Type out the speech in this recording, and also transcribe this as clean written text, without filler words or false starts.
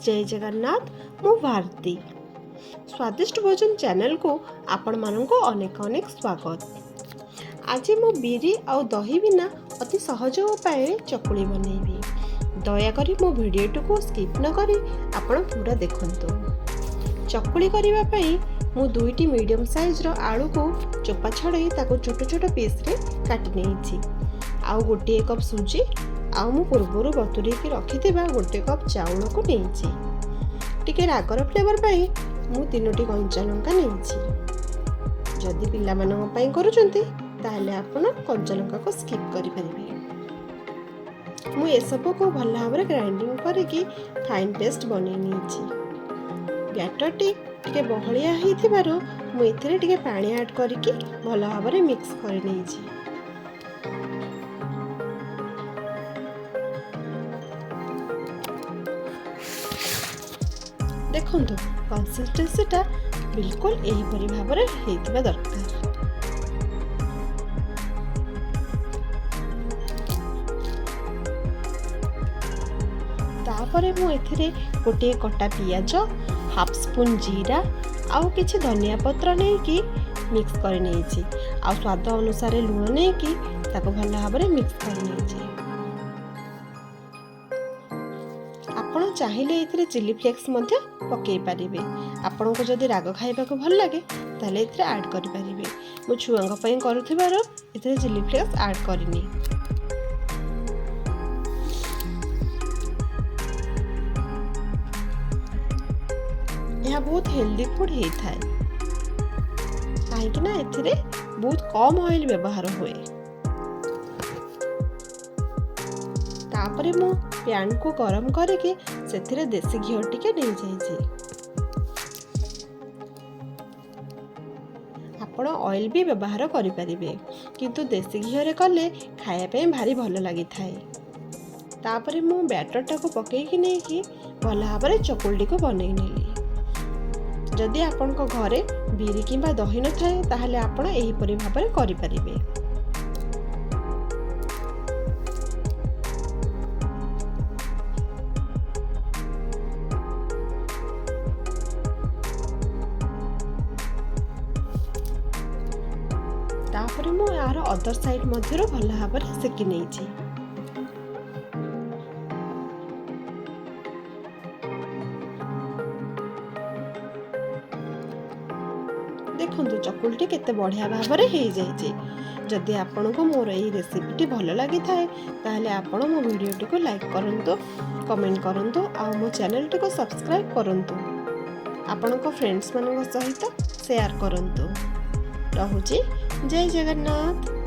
ଜୟ ଜଗନ୍ନାଥ। ମୁଁ ଭାରତୀ। ସ୍ୱାଦିଷ୍ଟ ଭୋଜନ ଚ୍ୟାନେଲକୁ ଆପଣମାନଙ୍କୁ ଅନେକ ଅନେକ ସ୍ୱାଗତ। ଆଜି ମୁଁ ବିରି ଆଉ ଦହି ବିନା ଅତି ସହଜ ଉପାୟରେ ଚକୁଳି ବନେଇବି। ଦୟାକରି ମୋ ଭିଡ଼ିଓଟିକୁ ସ୍କିପ୍ ନ କରି ଆପଣ ପୁରା ଦେଖନ୍ତୁ। ଚକୁଳି କରିବା ପାଇଁ ମୁଁ ଦୁଇଟି ମିଡ଼ିୟମ୍ ସାଇଜ୍ର ଆଳୁକୁ ଚୋପା ଛଡ଼େଇ ତାକୁ ଛୋଟ ଛୋଟ ପିସ୍ରେ କାଟି ନେଇଛି, ଆଉ 1 କପ୍ ସୁଜି ଆଉ ମୁଁ ପୂର୍ବରୁ ବତୁରେଇକି ରଖିଥିବା 1 କପ୍ ଚାଉଳକୁ ନେଇଛି। ଟିକେ ରାଗର ଫ୍ଲେଭର୍ ପାଇଁ ମୁଁ 3ଟି କଞ୍ଚା ଲଙ୍କା ନେଇଛି। ଯଦି ପିଲାମାନଙ୍କ ପାଇଁ କରୁଛନ୍ତି, ତାହେଲେ ଆପଣ କଞ୍ଚା ଲଙ୍କାକୁ ସ୍କିପ୍ କରିପାରିବେ। ମୁଁ ଏସବୁକୁ ଭଲ ଭାବରେ ଗ୍ରାଇଣ୍ଡିଙ୍ଗ କରିକି ଫାଇନ୍ ପେଷ୍ଟ ବନେଇ ନେଇଛି। ବ୍ୟାଟରଟି ଟିକେ ବହଳିଆ ହେଇଥିବାରୁ ମୁଁ ଏଥିରେ ଟିକେ ପାଣି ଆଡ଼୍ କରିକି ଭଲ ଭାବରେ ମିକ୍ସ କରିନେଇଛି। ଦେଖନ୍ତୁ, କନସିଷ୍ଟେନ୍ସିଟା ବିଲକୁଲ ଏହିପରି ଭାବରେ ହେଇଥିବା ଦରକାର। ତାପରେ ମୁଁ ଏଥିରେ ଗୋଟିଏ କଟା ପିଆଜ, ହାଫ୍ ସ୍ପୁନ୍ ଜିରା ଆଉ କିଛି ଧନିଆ ପତ୍ର ନେଇକି ମିକ୍ସ କରିନେଇଛି, ଆଉ ସ୍ୱାଦ ଅନୁସାରେ ଲୁଣ ନେଇକି ତାକୁ ଭଲ ଭାବରେ ମିକ୍ସ କରିନେଇଛି। ଆପଣ ଚାହିଁଲେ ଏଥିରେ ଚିଲି ଫ୍ଲେକ୍ସ ମଧ୍ୟ ପକାଇ ପାରିବେ। ଆପଣଙ୍କୁ ଯଦି ରାଗ ଖାଇବାକୁ ଭଲ ଲାଗେ, ତାହେଲେ ଏଥିରେ ଆଡ଼୍ କରିପାରିବେ। ମୁଁ ଛୁଆଙ୍କ ପାଇଁ କରୁଥିବାରୁ ଏଥିରେ ଚିଲି ଫ୍ଲେକ୍ସ ଆଡ଼୍ କରିନି। ଏହା ବହୁତ ହେଲ୍ଦି ଫୁଡ଼୍ ହେଇଥାଏ, କାହିଁକି ନା ଏଥିରେ ବହୁତ କମ୍ ଅଏଲ୍ ବ୍ୟବହାର ହୁଏ। ତାପରେ ମୁଁ ପ୍ୟାନ୍କୁ ଗରମ କରିକି ସେଥିରେ ଦେଶୀ ଘିଅ ଟିକେ ନେଇଯାଇଛି। ଆପଣ ଅଏଲ୍ ବି ବ୍ୟବହାର କରିପାରିବେ, କିନ୍ତୁ ଦେଶୀ ଘିଅରେ କଲେ ଖାଇବା ପାଇଁ ଭାରି ଭଲ ଲାଗିଥାଏ। ତାପରେ ମୁଁ ବ୍ୟାଟରଟାକୁ ପକେଇକି ନେଇକି ଭଲ ଭାବରେ ଚକୁଳିଟିକୁ ବନେଇ ନେଲି। ଯଦି ଆପଣଙ୍କ ଘରେ ବିରି କିମ୍ବା ଦହି ନଥାଏ, ତାହେଲେ ଆପଣ ଏହିପରି ଭାବରେ କରିପାରିବେ। ତାପରେ ମୁଁ ଏହାର ଅଦର ସାଇଡ୍ ମଧ୍ୟରୁ ଭଲ ଭାବରେ ସେକି ନେଇଛି। ଦେଖନ୍ତୁ, ଚକୁଳିଟି କେତେ ବଢ଼ିଆ ଭାବରେ ହେଇଯାଇଛି। ଯଦି ଆପଣଙ୍କୁ ମୋର ଏହି ରେସିପିଟି ଭଲ ଲାଗିଥାଏ, ତାହେଲେ ଆପଣ ମୋ ଭିଡ଼ିଓଟିକୁ ଲାଇକ୍ କରନ୍ତୁ, କମେଣ୍ଟ କରନ୍ତୁ ଆଉ ମୋ ଚ୍ୟାନେଲଟିକୁ ସବସ୍କ୍ରାଇବ୍ କରନ୍ତୁ। ଆପଣଙ୍କ ଫ୍ରେଣ୍ଡସ୍ମାନଙ୍କ ସହିତ ସେୟାର କରନ୍ତୁ। ରହୁଛି, ଜୟ ଜଗନ୍ନାଥ।